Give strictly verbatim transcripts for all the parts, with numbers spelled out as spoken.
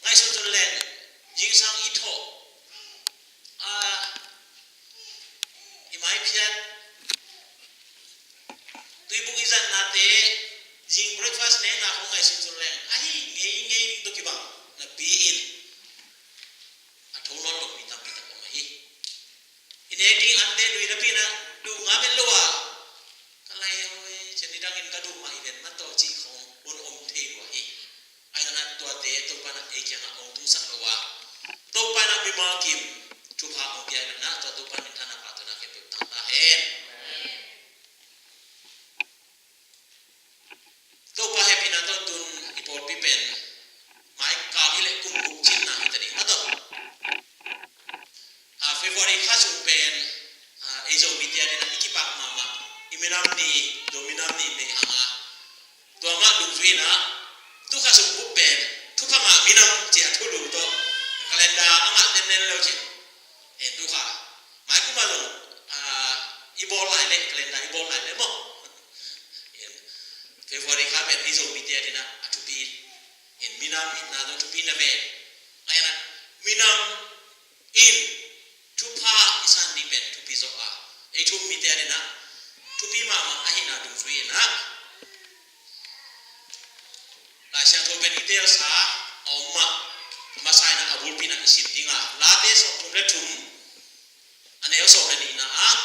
Ngaihsun tung leng, zingsang i thawh, a, i maiphiat, tuibuk i zannate, zing breakfast nekna khong ngaihsun tung leng, ahi ngeingei ding tawh kibang napi-in a tho nawn lo mi tampi tak om ahi. I nek ding ante lui napi-in a duh nga vet lo a, ka lai hoi, ciang nidangin ka duh mah hi ven maw tawh cih khong un om thei lua hi. Ahi zongin a tuate Topa in a ei kiangah hong tungsak lo a, Topa in a mimal kim thupha hong pia in a, tua Topa minthanna phattuamna khempeuh tang ta hen. Topa hehpihna tawh tun i pawlpi pen mai kal hi leh kum guk cinna hi ta ding maw tawh. A, February kha sung pen, a, ei Zomite adingin a i kipak mahmah, i minam ni, Zo minam ni nei hang a, tua mah dungzui in a, tu kha sung buk pen thupha ngah minam ci a thulu tawh calendar a ngah tennen lo cin. En, tu kha mai kum a zong, a, i bawl lai leh, calendar i bawl lai leh maw. En, February kha pen ei Zomite adingin a thupi. En, minam itna zong thupi na ve. Ahi zongin a minam in thupha i san ding pen thupi zaw a, ei thu-um mite adingin a thupi mahmah ahihna dungzui in a, Lai Siangtho pen i teelsa a om mah, a masa in a, a bulpi in a i sim ding a, Late sawmthum le thum, a neu sawm le nihna ah,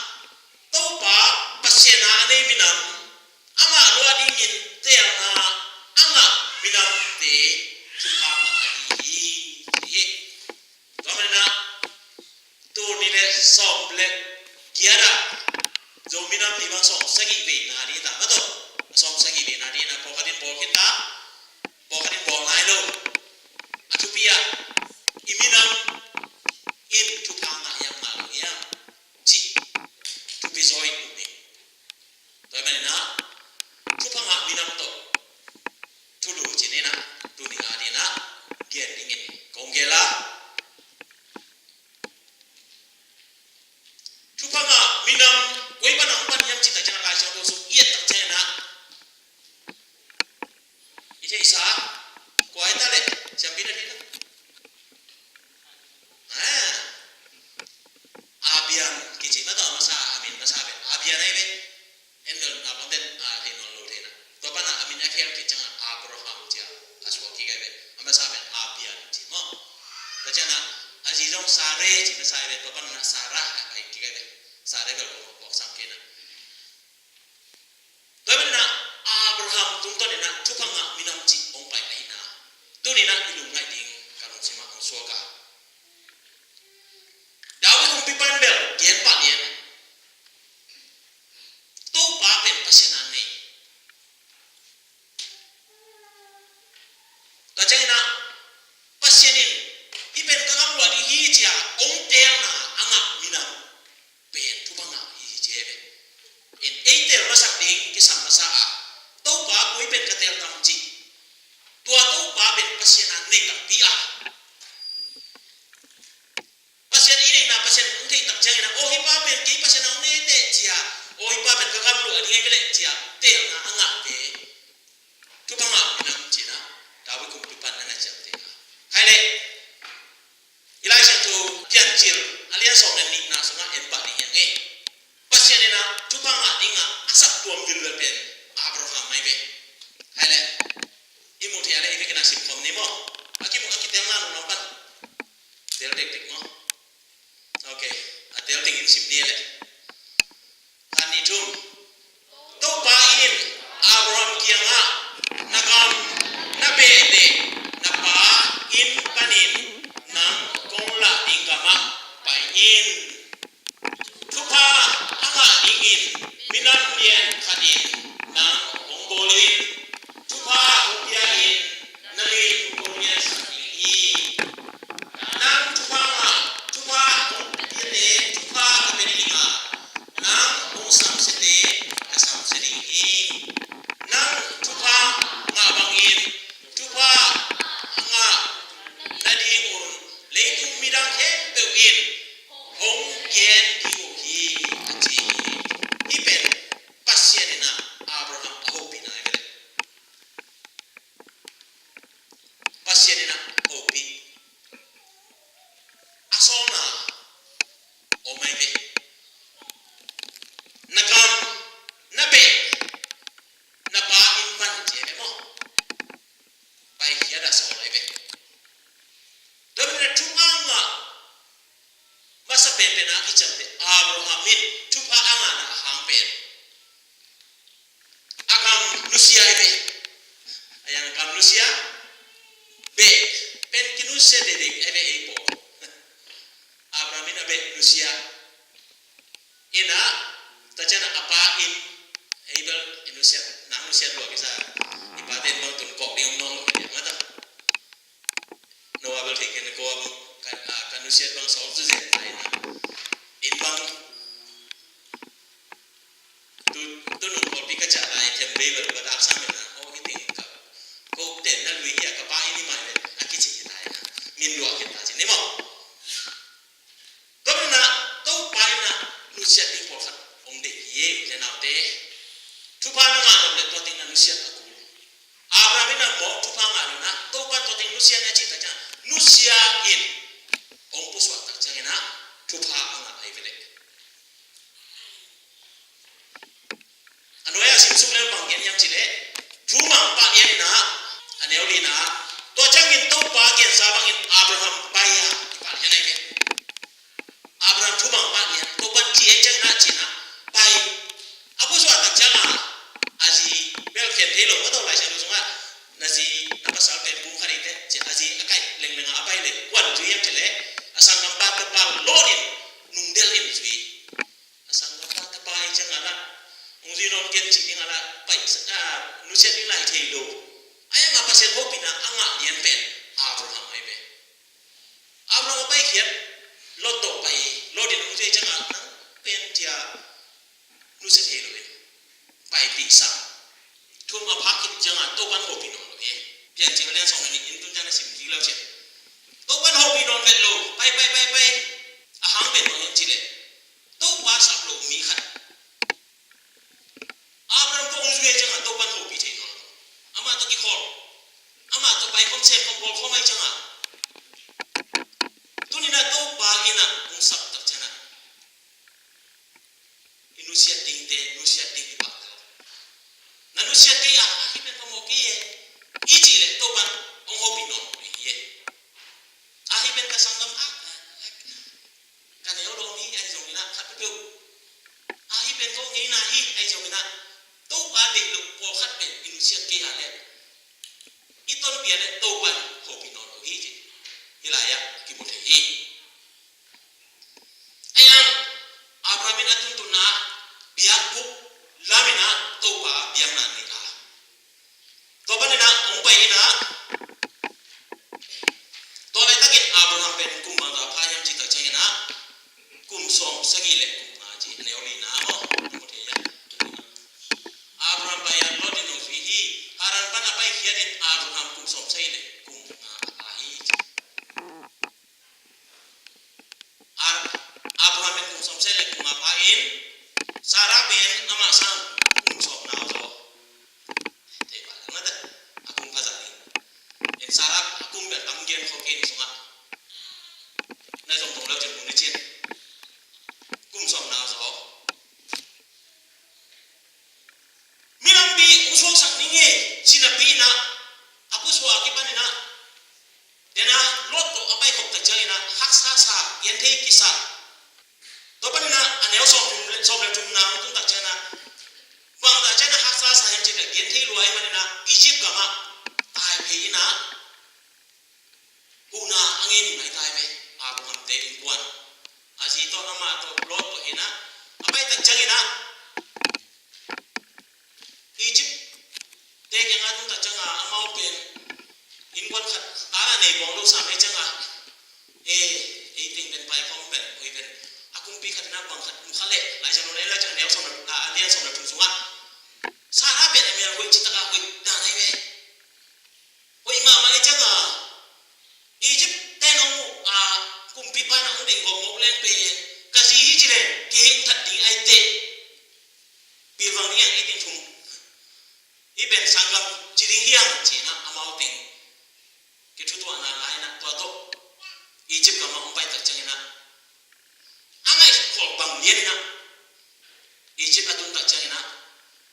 Topa Pasian a a nei minam, amah lua dingin teelna a ngah minamte thupha ngah ahi hi, ci hi. Tua manin a, tul nih le sawm le giat ah Zo minam ni bang sawm sagih vei na ding ta maw tawh. Sawm sagih vei na ding in a, pawlkhat in bawl khin ta, pawlkhat in bawl nai lo. A thupi ah, i minam in thupha ngah hiam ngah lo hiam cih thupi zaw in um ni. Tua ahih manin a, thupha ngah minam tawh thulu ci-in a, tuni a dingin a gen dingin kong gel a. Thupha ngah minam koi pan a hong pan hiam cih tak ciangin a, Lai Siangtho sung i et tak ciangin a, i theihsa, kua hi ta leh, siampi na thei na. Ah, Abian kici maw tawh, a masa, a min masa pen Abian ahi ve. En bel na bang den, ah, thei nawn lo thei na. Tua pan a, a min a khel khit ciangin a Abraham ci a, a suak kik ahi ve. A masa pen Abian ci maw. Tua ciangin a, a zi zong Sare ci masa ahi ve. Tua pan a Sarah a pai kik ahi ve. Sare bel kong, kong sam kei na. Tua manin a, Abraham tungtawn in a thupha ngah minam cih hong pai ahihna, tuni in a i lungngaih ding ka lungsim ah hong suak a. David kumpipa in bel gen pah lian, Topa pen Pasian a nei. Tua ciangin a, Pasian in hih pen ka gamluah ding hi ci a hong teelna a ngah minam pen thupha ngah hi hi ci hi ve. In ei teel masak ding kisam masa a, Topa koi pen ka teel tam cih, tua Topa pen Pasian a nei takpi a, Abraham in thupha a ngahna a hang pen a kam nusia hi ve. A yang kam nusia beh pen kinusia dede hi ve ei pawl. Abraham in a beh nusia. Ina, ta ciang a pa in, ei bel i nusia, nang nusia lua kisa. I pa ten bang tun kok ding om nong lo, ya mata. Noah bel thei ken ko bang, ka, a, ka nusia bang sol tu zen ta ina. In bang, tu, tu nung kol pi ka ca lai, tem bei bel ba dak sa mena, o i ting ka. Ko ten na lui ya ka pa in i mai bel, a kici ta ina. Min lua ken ta ci, ni mo. Tua bangin ah, Topa in ah nusiat ding pawlkhat hong deih hi, u te nau te. Thupha na ngah nop leh tua teng na nusiat a kul. Abraham in ah maw thupha ngah lo in ah, Topa in tua teng nusia in a cih tak ciang, nusia in hong pusuak tak ciangin ah, thupha a ngah ahi ve leh. A nuai-ah simsuk leng bang gen hiam cih leh, thumang pah lian in ah, a neu li in ah, tua ciangin Topa gensa bangin Abraham pai a, i pah lian ahi ve. Abraham thumang pah lian, Topa in ci ahih ciangin ah ci in ah, pai. A pusuak tak ciang a, a zi bel khen thei lo, ka tawh Lai Siangtho sungah, na zi, na pasal pen bung khat hi teh, ci a zi a kaih lengleng a, a pai leh, kuan zui hiam cih leh, a sanggampa tapa Lot in, nungdelh in zui. A sanggampa tapa hi ciang a lah, hong zui nawn ken cih ding a lah, pai, ah, nusiat ding lah hi thei lo. A yang a Pasian hopihna a ngah lian pen Abraham ahi ve. Abraham a paikhiat, Lot tawh pai, Lot in hong zui ciang a, nang pen cia nusia thei lo in. Paipih sa. Thum a phak khit ciang a, Topa in hopih nawn lo hi. Piancil a lian sawm le nih in tun ciang na sim kik leu ciang. Topa in hopih nawn vet lo, pai, pai, pai, pai. A hang pen bang hiam cih leh, Topa sap lo mi khat. Abraham tawh hong zui ciang a, Topa in hopih thei nawn lo. Amah tawh kikholh. Amah tawh pai khawm, sem khawm, bawl khawm ahih ciang a. Tuni in ah Topa in ah hong sap tak ciang a, i nusiat dingte, nusiat ding hi pah lo. Na nusiat kei a, ahi pen phamawh kei e, i cih leh Topa in hong hopih nawn lo hi e. Ahi pen ka sanggam a, ka neu lo hi ahi zongin ah, khat peuhpeuh. Ahi pen ko ngeina hi ahi zongin ah, Topa deih lo pawlkhat pen i nusiat kei a leh, i tonpih a leh Topa in hopih nawn lo hi ci. Hih lai-ah kimu thei hi. Ahi hang, Abraham in a tuntunna biakbuk lam in ah Topa biakna nei a. Tua panin ah hong pai in ah, tua laitakin Abraham pen kum bangzah pha hiam cih tak ciangin ah, kum sawm sagih le kum nga ci, a neu li in ah maw, na mu thei a. Abraham pai a, Lot in hong zui hi. Haran pan a paikhiat in Abraham kum sawm sagih le kum nga a pha hi ci. Ar-, Abraham in kum sawm sagih le kum nga pha in, Sarah pen amah sang kum sawm nau zaw. Thei pah leng na teh, a kum pha zah ding. In Sarah a kum bel tam gen khawk in sungah. Na zong zong leu cin mun ni cin. Kum sawm nau zaw. Minampi hong suaksak ning e, ci napi in ah, a pusuak a kipan in ah, den a Lot tawh a paikhop tak ciangin ah, haksa sa, genthei kisa. Tua panin ah, a neu sawm thum le, sawm le thumna hong tung tak ciangin ah, bangzah ciangin ah haksa sa hiam cih leh genthei lua ahih manin ah, Egypt gam ah, tai phei in ah, huhna a ngen hi maitai ve, Abraham te innkuan. A zi tawh amah tawh Lot tawh hi in ah, a pai tak ciangin ah, Egypt te kiangah tung tak ciangin ah, amau pen innkuan khat, a la nei bawng lo sa mei ciangin ah, eh, ei teng pen pai khawm pen, hoih pen, a kumpi khat in ah bang khat, mu kha leh, Lai Siangtho na en leh ciang a neu sawm le, a, a lian sawm le thum sungah, Sarah pen a mel hoih citak a hoih dan ahi ve. Hoih mahmah ahih ciangin, Egypt te'n hong, a, kumpipa in hong deih gawp mawk leng pen, ka zi hi ci leng, kei hong that ding ahih teh, pilvang ding hi hang, ei teng thum. Hih pen sanggam ci ding hi hang ci-in ah, amau teng kithutuahna la-in ah, tua tawh Egypt gam ah hong pai tak ciangin ah, a ngaihsut khol bang lian in ah, Egypt a tun tak ciangin ah,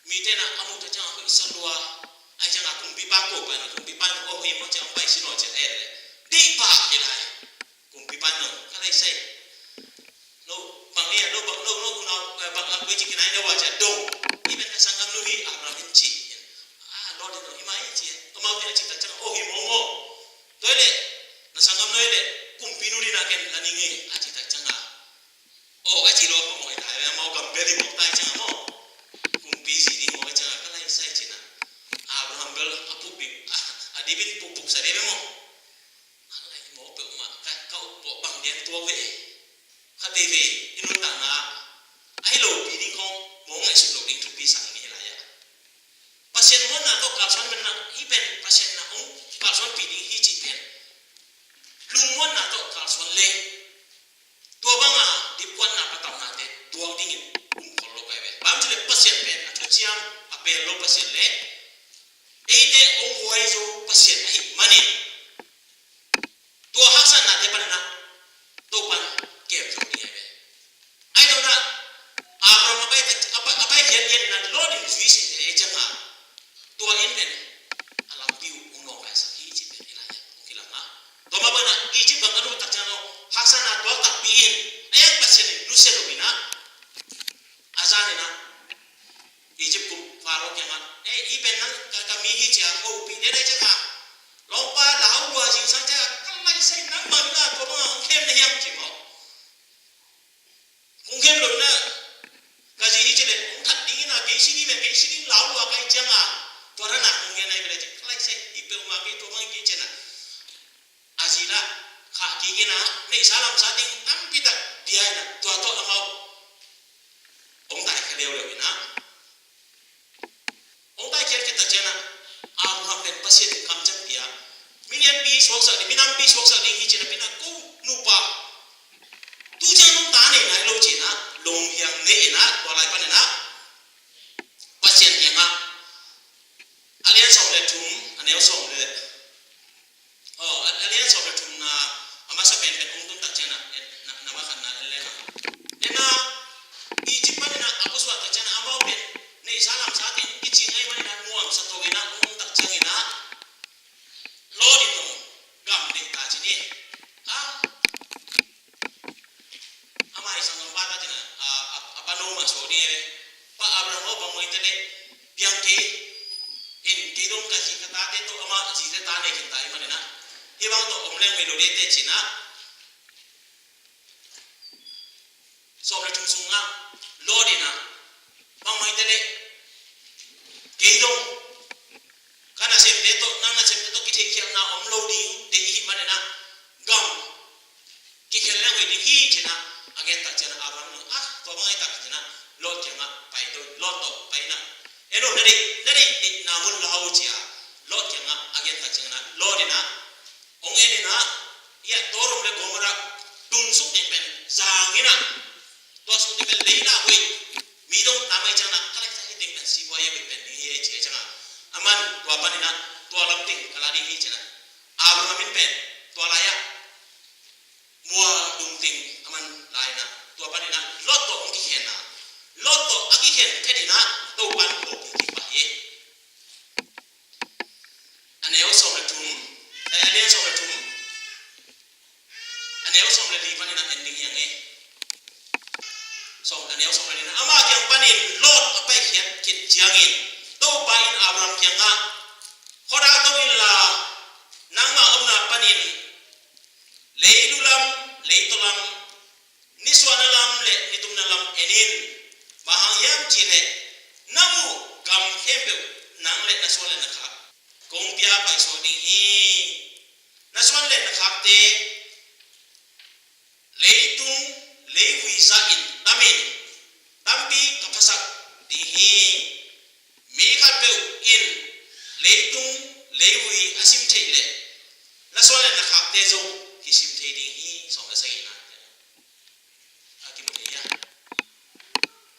mite in ah a muh tak ciangin ah, hoih sa lua. Ahih ciangin ah kumpipa ko pai na, kumpipa in, oh, hoih maw ci-a hong pai sin aw ci-a, eh, deih pah kei lai. Kumpipa in, no, ka lai sai. No, bang ei a, no, bang Bang koi ci kinai na wa ci a dong. Hih pen ka sanggamnu hi Abraham in ci. Ah, Lot in dong hi mai ci. Amau te a ci tak ciang, oh, hi mawk maw. Tua hi leh na sanggamnu hi leh kumpinu ding na ken la ning hi a ci tak ciang a. Oh, a ci lo ko maw, i tai amau gam bel hi mawk tai ciang a maw. Kumpi zi ding mawk ciang a ka lai sai ci na. Abraham bel a puk ding. A dipin pukpuk sa ding maw. A lai mawk peuhmah ka, ka up pawh bang dian tuak ve. Kha tei ve, i nuntakna a hi lopi ding khong mawk ngaihsut loh ding thupi sa hi lai ah. Pasian muanna tawh kalsuan pen na, hih pen Pasian na hong kalsuanpih ding hi cih pen lungmuanna tawh kalsuan leng tua banga dipkuatna patauhnate tuak dingin um khol lo kai ve. Bang ci leh Pasian pen a thuciam a pel lo Pasian leh eite hong huai zo Pasian ahih manin tua haksatnate panin ah Topan kem zo ding ahi ve. Ahi zongin ah Abraham a pai, a pai, a pai khiat lian in ah Lot in zui sin te ei ciang a tua inn pen a lampi uh hong nawngkaisak hi cih pen i lai ah hong kilang a. Tua mah bangin ah Egypt gam a lut tak ciang a haksatna tuak takpi in a iang Pasian in nusia lo in ah a zan in ah Egypt kum Pharaoh kiangah, "Eh, hih pen nang ka, ka mi hi ci a, hopih den ahi ciangah lawmpa lau lua zingsang ciangah ka lai sai nangmah in ah tua bangah hong khem na hiam?" ci mawk. Hong khem lo in ah ka zi hi ci leh hong that ding in ah kei si ding ve, kei si ding lau lua ka hi ciangah tua na nak hong gen ahi ve leh ci ka lai sai hih peuhmah kei tua bang hi kei ci in ah a zi lah khah kik in ah neihsa lamsa ding tampi tak pia in ah tua tawh amau hong taikhiat leuleu in ah hong taikhiat khit tak ciang ah Abraham pen Pasian in kamciam pia, mi lianpi suaksak ding, mi nampi suaksak ding hi ci in ah pi in ah ko nupa tu ciang nong ta nei nai lo ci in ah lunghiang nei in ah tua lai pan in ah Pasian kiangah a lian sawm le thum, a neu sawm le, oh, a, a lian sawm le thumna, a masa penpen hong tun tak ciang ah, eh, na, na masa khatna en le na. En a, Egypt panin ah a pusuak tak ciang ah amau pen neihsa lamsa teng kicing ahih manin ah nuamsa to in ah hong tak ciang in ah Lot in dong gam deih ta ci ni. Ah, amah i sanggam pa ta ci in ah, a, a, a pa no mah suak ding e. Pa Abraham aw, bang mah hi ta leh piang kei in, kei dong ka zi ka tate tawh amah zi le ta nei khin ta ahih manin ah hih bang tawh om leng hoih lo ding te ci in ah sawm le thum sungah Lot in ah bang mah hi ta leh kei dong ka nasemte tawh, nang nasemte tawh kitheihkhialhna om lo ding deih i hih manin ah gam kikhen leng hoih ding hi ci in ah a gen tak ciang ah Abraham in ah tua bang ahi tak ci in ah Lot kiangah pai to, Lot tawh pai in ah, "En aw, na deih, na deih deihna mun la hau," ci a Lot kiangah a gen tak ciang in ah Lot in ah hong en in ah, i ah Sodom le Gomorrah tungsuk ding pen zang in ah tua sung ding pen lei lah hoih mi dong tam ahih ciang ah ka lai sa hi ding pen sipuai a hoih pen ding hi e ci ahih ciang ah aman tua pan in ah tua lam teng ka la ding hi ci in ah Abraham in pen tua lai ah mual dung teng aman la in ah tua pan in ah Lot tawh hong kikhen a, Lot tawh a kikhen phet in ah Topan ko kikik pah hi. A neu sawm le thum, eh, a lian sawm le thum, a neu sawm le li panin a en ding hi hang e. Sawm, a neu sawm le li na. Amah kiang panin Lot a paikhiat khit ciangin Topa in Abraham kiangah, "Khuadak to inla nangmah omna panin leilu lam, leitaw lam, nisuahna lam le nitumna lam en in. Bang hang hiam cih leh na muh gam khempeuh nang le na suan le na khak kong pia paisuak ding hi. Na suan le na khakte leitung leivui zahin tam in, tampi ka phasak ding hi. Mi khatpeuh in leitung leivui a sim theih leh na suan le na khakte zong kisim thei ding hi." Sawm le sagihna a kimu thei hi a.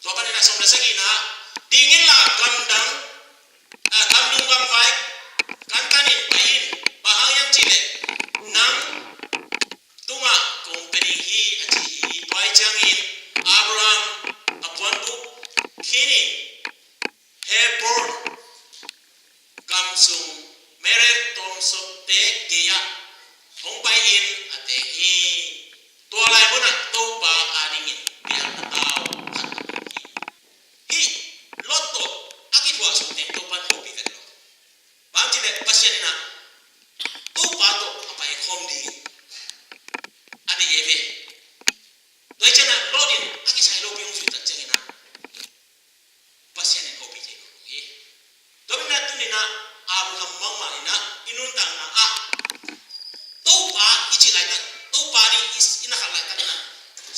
Tua panin a sawm le sagihna, "Ding inla gamdang, ah, gamdung gamvai kantanin pai in, bang hang hiam cih leh nang tungah kong pia ding hi," a ci hi. Tua ahih ciangin Abraham a puanbuk khin in Hebron gam sung Mamre tawmsawpte gei-ah hong pai in a teng hi. Tua lai munah Topa adingin biakna tau khat a pia hi.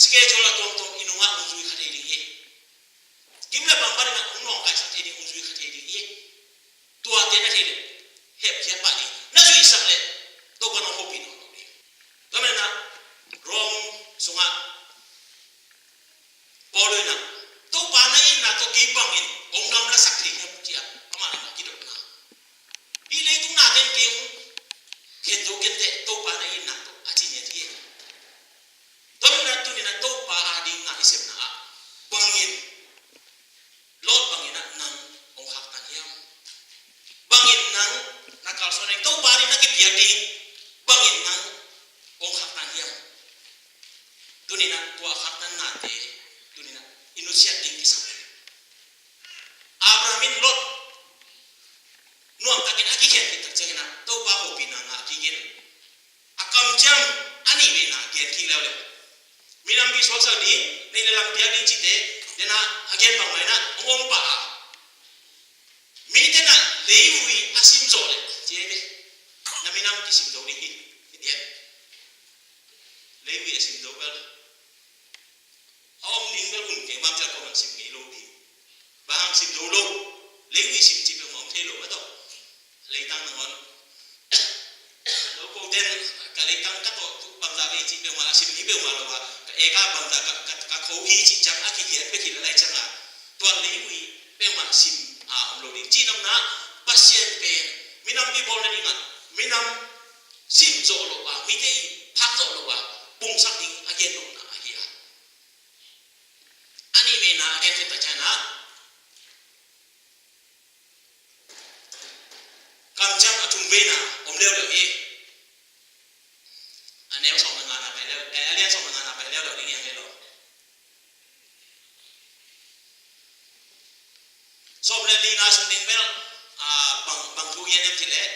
schedule a tuamtuam i nungah hong zui kha thei ding hi. Kim le pam panin ah hong nawngkaisak thei ding, hong zui kha thei ding hi. Tuate na theih leh hepkhiat pah ding, na zuihsak leh Topa nong hopih nawn lo ding. Tua manin ah Rom sungah Paul in ah, Topa na itna tawh kei bangin hong gamlasak thei hiam, ci-a amah lam a kidotna. Hih leitung nate'n kei hong khen zo kenteh, Topa na itna tawh, a ci ngiat hi. Tua manin ah tuni-in ah Topa ading na i sepna ah bangin, Lot bangin ah nang hong khaktan hiam? Bangin nang na kalsuan ding, Topa ading na kipiak ding, bangin nang hong khaktan hiam? Tuni-in ah tua a khaktan nate tuni-in ah i nusiat ding kisam. Abraham in Lot nuamtakin a kikhen khit tak ciangin ah Topa hopihna ngah kik in, a kamciam a nih veina gen kik leuleu. Minam pi suaksak ding, neih le lam piak ding cihte, den ah a gen bangmah in ah hong om pah a, mite in ah leivui a sim zawh leh, ci hi ve. Na minam kisim zo ding hi, hi diam. Leivui a sim zo bel a om ding bel um kei, bang ci-a kuaman sim ngei lo ding. Bang hang sim zo lo? Leivui sim cih peuhmah om thei lo a tawh. Leitang nangawn lo ko ten, ka leitang ka tawh tu bangzah vei cih peuhmah a sim ni peuhmah lo a, ka eka bangzah ka, ka, ka kho hi cih ciang a kikiat bek hi la lai ciang a, tua leivui peuhmah sim a om lo ding. Cih nopna, Pasian pen minam pi bawl nading ah minam sim zawh loh a, mite in phak zawh loh a pungsak ding a gen nopna ahi a. A nih veina a gen khit tak ciang ah, kamciam a thum veina om leuleu hi. A neu sawm le ngana pai leu, eh, a lian sawm le ngana pai leuleu ding hi hang hi lo. Sawm le lina sung ding bel, ah, bang, bang thu gen hiam cih leh,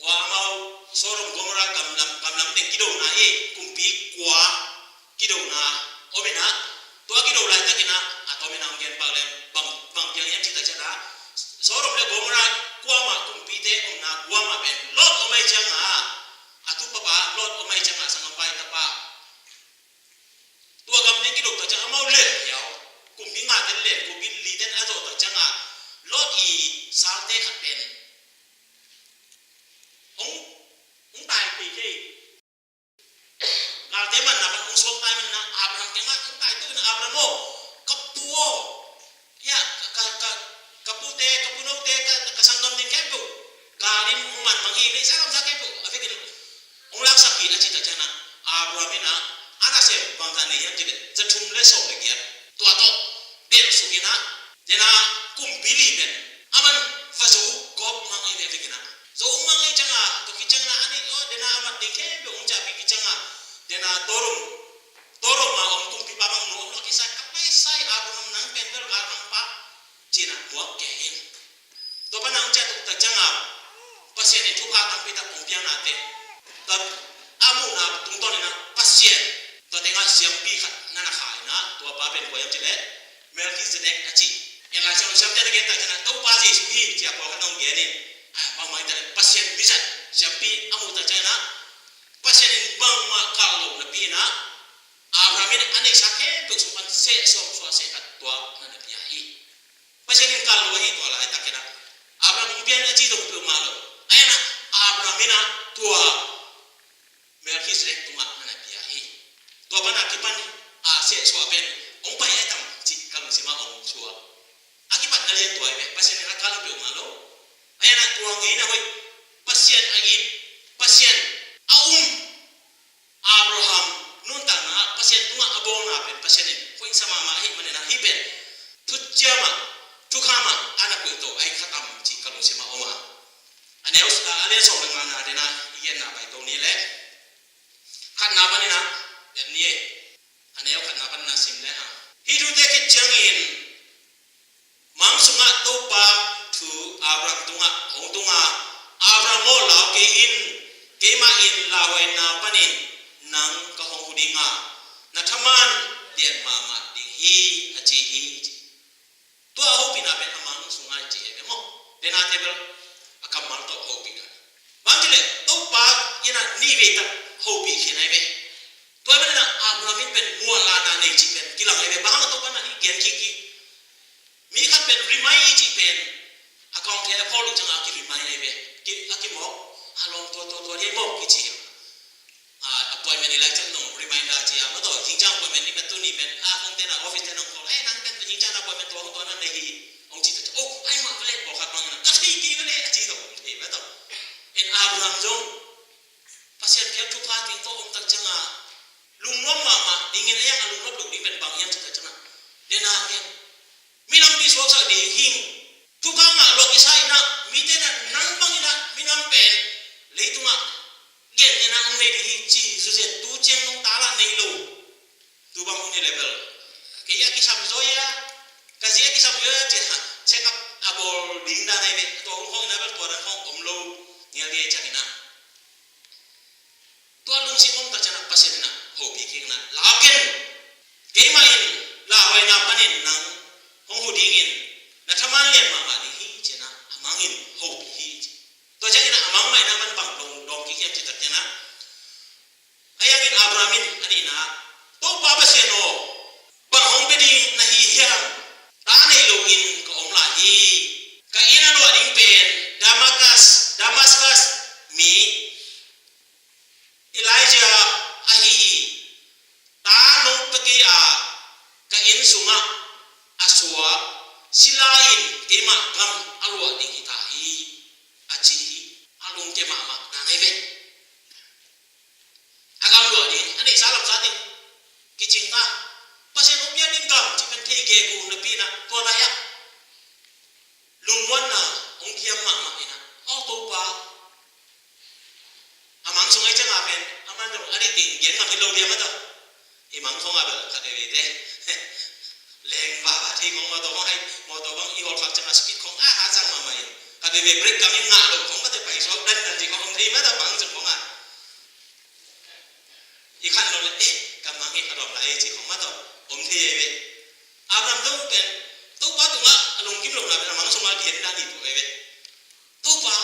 ua amau Sodom Gomorrah gamlam, gamlam teng kidona, eh, kumpi kua kidona om in ah, tua kido laitakin ah, a tomin ah hong gen pak leng, bang, bang piang hiam cih tak ciang ah, Sodom le Gomorrah kuamah kumpite omna kuamah pen Lot om ahih ciang ah, a tupapa Lot om ahih ciang ah, sanggampa i tapa, tua gam teng kido tak ciang amau lel hiau, kumpi nga ten lel, kumpi li ten a zawh tak ciang ah, Lot i salte khat pen hong, hong tai kei kei. Galte manna pan hong suak tai manna, Abraham kiangah hong tai to in, Abraham aw, ka pu aw, ya, ka, ka, ka, ka pute, ka punote, ka, ka sanggam ding khempeuh gal in hong man mang hi, leisa lamsa khempeuh a vekin hong laksak hi, a cih tak ciang ah, Abraham in ah a nasem bangzah nei hiam cih leh, za thum le sawm le giat, tua tawh belh suk in ah, den ah kumpi li pen aman va zo gawp mang hi ve, a vekin ah. Zo mang ahih ciang ah, tua khit ciang ah, a nih lo, den ah a mat ding khempeuh hong ciahpih khit ciang ah, den ah Sodom, Sodom a om kumpipa bang nu om lo kisai, ka paisai Abraham, nang pen bel galhangpa, ci-in ah muak kei in. Tua pan ah hong ciah tuk tak ciang ah, Pasian in thupha tampi tak hong piaknate, tua a muhna tungtawn in ah Pasian tua tengah siampi khat na na kha in ah, tua pa pen kua hiam cih leh Melchizedek a ci. En Lai Siangtho siamte na gen tak ciang ah Topa Jesuh hi ci-a pawlkhat na hong gen in, a, bangmah hi ta leh Pasian mizat siampi a muh tak ciang ah, Pasian in bangmah kalh lo napi in ah, Abraham in a neihsa khempeuh sung pan seh sawm suah seh khat tua na na pia hi. Pasian in kalh lo ahi tua laitakin ah, Abraham hong pia in a ci zong peuhmah lo. Ahi hang ah Abraham in ah tua Melchizedek tungah na na pia hi. Tua pan a kipan a seh suah pen hong pai a tam cih ka lungsim ah hong suak. A kipatna lian tua hi ve, Pasian in a kalh peuhmah lo. Ahi hang ah tua ngeina hoih, Pasian a it, Pasian a um, Abraham nuntakna ah Pasian tungah a bawlna pen Pasian in hoihsa mahmah ahih manin ah hih pen thuciam ah, thukham ah a na peuh to ahi kha tam cih ka lungsim ah om a. A neu, a lian sawm le ngana den ah i genna pai to ni leh, khatna panin ah en ni e. A neu khatna panin ah sim le hang. Hih thute khit ciangin, mang sungah Topa thu Abraham tungah hong tung a, Abraham aw, lau kei in, keimah in lauhuaina panin nang ka hong hu ding a, na thaman lian mahmah ding hi, a ci hi, ci. Tua a hopihna pen a mang sungah i cih hi ve maw. Denate bel a kammal tawh hopihna. Bang ci leh Topa in ah nihvei tak hopih khin ahi ve. Tua ahih manin ah Abraham in pen Kilang ai ve, bang hang Topa na i gen kik i. Mi khat pen remind i cih pen a kawng thei a phawl uh ciangah ki remind ai ve. Ki, a kimawk, a lawm tua, tua, tua, dia i mawk i ci. Ah, appointment i lai ciang nong reminder ci a, ma tawh, zingciang appointment ni, ma tuni pen, ah, kong tena office tena kong, eh, nang pen zingciang appointment tua, tua na nei hi, ong ci ta, oh, ai ma vele, pawlkhat bang na, ka thei kei vele, a ci tawh, ong thei ma tawh. En Abraham zong, Pasian piak thupha teng tawh om tak ciangah, lungnuam mahmah dingin a yang a lungnuam duk ding pen bang hiam ci tak ciangah, nena ngen. Minam pi suaksak ding hing. Thupha ngah luat kisa inah, mite na nang bang inah, minam pen leitungah gen nena ong nei ding hi ci, zuzen tu ciang nong tala nei lo. Tu bang hong ni level. Kei a kisam zaw ia, ka zi a kisam zaw ia, ci ha, check up a bawl ding dan ai ve. Tua hong hong inah bel tua dan hong om lo. Ngial dia i ciang inah. Tua lungsim om tak ciangah Pasian inah hopih kik inah, lau ken. Keimah in lauhuaina panin nang hong hu dingin na thaman lian mahmah ding hi ci inah a mang in hopih hi ci. Tua ciang inah a mang mah inah man bang dong, dong kik hiam ci tak ciangah, a yang in Abraham in a nihna, Topa Pasian aw, bang hong pia ding na hi hiam? Ta nei loin ka om lai hi. Ka inn a luah ding pen Damascus, Damascus mi Elijah ahi hi. Ta nong pia kei a, ka inn sungah a suak sila in keimah gam a luah ding hi ta hi, a ci hi. A lungkia mahmah na ngai ve. A gam luah ding, a neihsa lamsa ding kicing ta. Pasian hong pia ding gam cih pen thei gegu napi inah, tua lai-ah lungmuanna hong kiam mahmah inah, aw Topa. A mang sung ai ciangah pen a man zong a dik ding gen ngam hi lo diam a tawh. I mang khong a bel khat veivei te leng vava thei khong, mawtaw khong hai, mawtaw bang i hawlkhak ciangah speed khong a ha cang mahmah in, khat veivei brake kang in ngah lo khong mate, pai suak dandan thei khong om thei mate, mang sung khong a. I khan lo le, eh, ka mang hi ka dawm lai e ci khong mah tawh om thei ei ve. Abraham zong pen Topa tungah a lungkim lohna pen a mang sungah lian dan hi tua ei ve. Topa,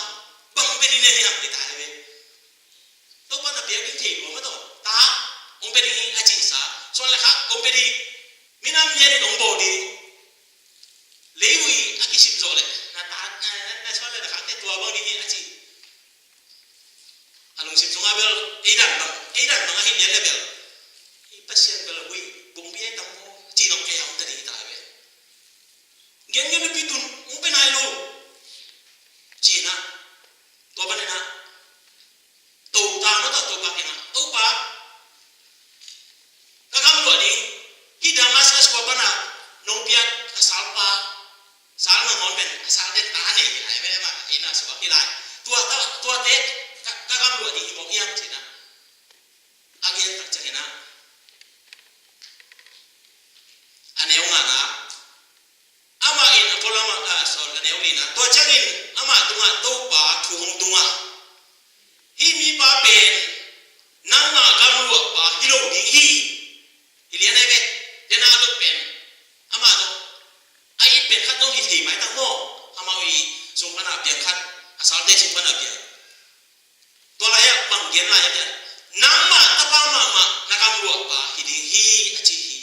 bang pen i ne hiam i ta ei ve. Topa na piak ding thei lua mah tawh, ta, ong pia ding hi a cihsa, suan le khak ong pia ding, minam lian in ong bawl ding. Leivui a kisim zawh leh na ta, na, na, na suan le na khak te tua bang ding hi a ci. A lungsim sungah bel, ei dan bang, ei dan bang ahi lian le bel, ei Pasian bel a hui bungpi ei tam maw, ci nong kei a om ta ding hi ta bel. Gen gen na pi tun ong pe nai lo. Ci na, tua ban na, to ta na ta, Topa kiangah, Topa, ka gam luah ding hi, Damascus khua pana nong piak ka salpa, sal nangawn pen a sal den ta nei hi lai ve mah, ina suak hi lai. Tua ta, tuate ka, ka gam luah ding hi mawk hiam ci na. A gen tak ciang ina, a neu ngana, amah in a pualam ah, ah, sorry, a neu lina. Tua ciangin amah tungah Topa thu hong tungah, hih mipa pen nangmah gam luahpa hi lo ding hi. Hi lian ai ve. Dena lo pen amah lo a it pen khat lo hi thei mai tak maw. Amah i sung pana piang khat, a salte sung pana piang. Tua lai-ah bang gen lai-ah, nangmah tapa mahmah na gam luahpa hi ding hi, a ci hi.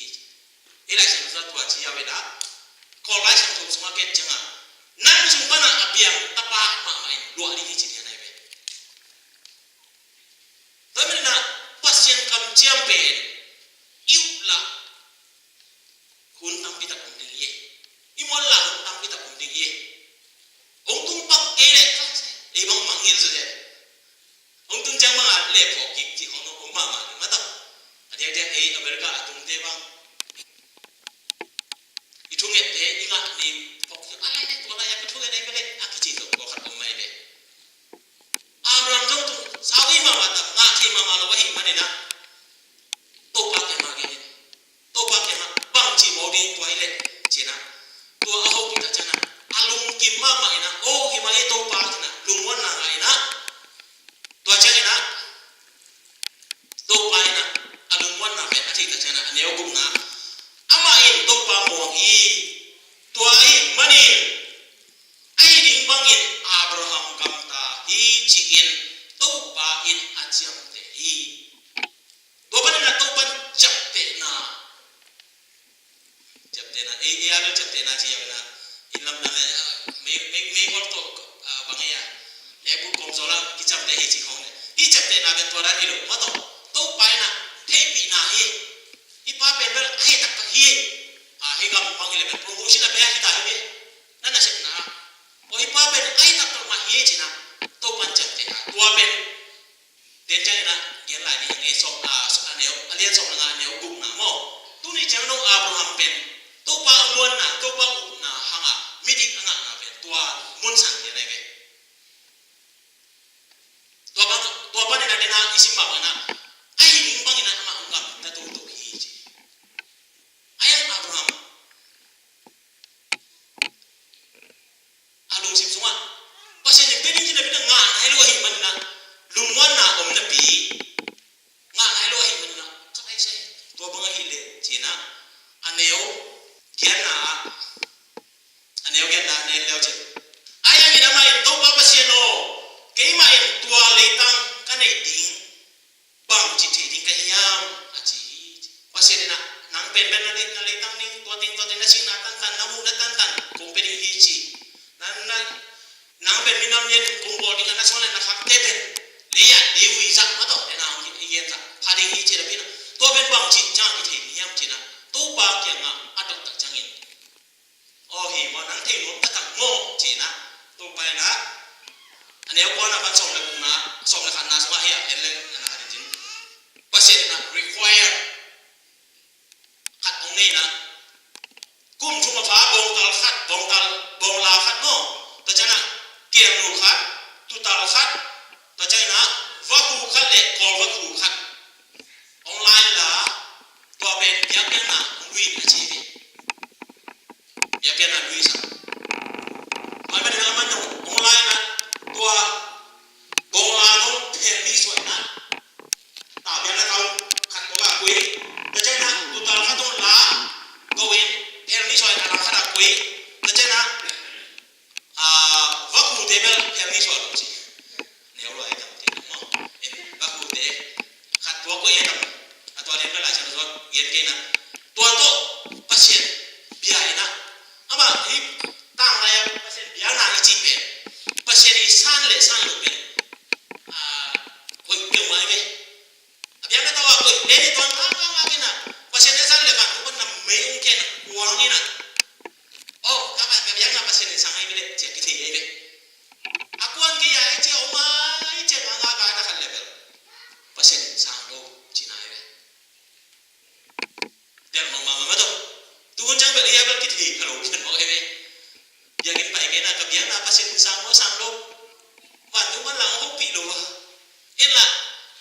Ei Lai Siangtho tua ci a ve dah. Kawl Lai Siangtho sungah ket ciangah, nang sung panah a piang tapa mahmah in luah ding hi ci lian ai ve. Tua manin ah Pasian kamciam pen i up lah hun tampi tak om ding hi. I mual lah hun tampi tak om ding hi. Hong tung pak kei leh, ei bang mangngilh zaw leh. Hong tung ciang bangah leh phawk kik cih khong om mahmah ding mah tam. A diakdiak ei America a tungte bang, i thungette i ngah ning phawk kik, a lai leh tua lai a ka thunget ei ka leh a kici tawh tua khat om mai leh. Abraham zong tung sau ei mahmah tam, ngah thei mahmah lo ahih manin ah Topa kiangah gen in. Topa kiangah bangci maw ding tua hi leh ci-in ah, tua a hopih tak ciangin ah a lungkim mahmah in ah, aw hi mah e Topa ci-in ah lungmuanna ngah in ah, tua ciangin ah Topa in ah a lungmuanna pen a theih tak ciangin ah a neu gukna, amah in Topa muang hi. Tua ahih manin a hi ding bangin Abraham gamta hi ci-in Topa in a ciamteh hi. Tua panin ah Topa in ciamtehna, Mah tawh Topa in a theihpihna hi. Hih pa pen bel a hih taktak hi. A, hih gam bang hi leh bel promotion a pia hi ta hi ve. Na nasepna ah, aw, hih pa pen a hih taktak mah hi ci-in a Topa in ciamteh a, tua pen den ciangin a gen lai ding hi. Sawm, a, a neu, a lian sawm le nga, a neu gukna maw. Tuni ciang dong Abraham pen Topa a muanna, Topa a upna hang a midik a ngahna pen tua mun sang lian ahi ve. Tua bang, tua panin a den a i sim mah bangin a, a hih ding bangin a amah hong gamta toto hi ci. A hiang Abraham a lungsim sungah Pasian in pia ding ci napi-in a ngah nai lo ahih manin a, lungmuanna om napi, ngah nai lo ahih manin a, ka ai sai, tua bang ahih leh ci-in a, a neu giatna ah, a neu giatna ah en leu cin. A hiang in amah in, Topa Pasian aw, keimah in tua leitang ka neih ding bangci thei ding ka hiam, a ci hi. Pasian in a, nang pen bel na lei, na leitang ding, tua teng, tua teng na sikna tantan, na muhna tantan kong pia ding hi ci. Na, na, nang pen minam lian kong bawl ding a, na suan le na khakte pen lei ah lei ui zah mah tawh, lei na hong i gen zah pha ding hi ci napi-in a, tua pen bangci ciang kithei ding hiam ci-in a Topa kiangah a dot tak ciangin, aw, hi maw, nang thei nuam taktak maw ci-in a Topa in a, a neu kuana pan sawm le gukna, sawm le khatna sungah hi a, en leng a na khat in cin. Pasian in a require khat hong nei in a, kum thum a pha bawngtal khat, bawngtal, bawngla khat maw, tua ciang a kiangnu khat, tuutal khat, tua ciang in a vakhu khat le kawlvakhu khat hong la in la, tua pen biakpiakna hong lui in a ci hi. Biakpiakna lui sa. Tua pen in a amah in hong la in a, tua bawngla hong phelni suah in a, ta biakna tau khat ko ba kui. Tua ciang a tuutal khat hong la ko in, phelni suah in a la khat a kui. Tua ciang a, a, vakhute bel phelni suah lo ci. Neu lo ai tam te maw. En, vakhute khat tua ko e tam. A tua den bel lai ciang tua gen kei na. Tua tawh Pasian bia in a, amah hi tang lai a Pasian biakna i cih pen, Pasian i san le san lo pen, a, hoih peuhmah hi ve. A biakna tawh a koih pen i tuang ngakngak in a, Pasian i san le vantung pan na mei hong ken a kuang in a, aw, ka, ka biakna Pasian in sang ahi ve leh ci a kithei ahi ve. A kuan kei a, i ci a om a, i ci a ngakngak a, na khat le bel Pasian in sang lo cihna ahi ve. Delh mahmah mah tawh. Tu hun ciang bel ei a bel kithei pha lo pian mawk ei ve. Biakinn pai kei na, ka biakna Pasian in sang maw sang lo, vantung pan lang a hopih lo a. En lah,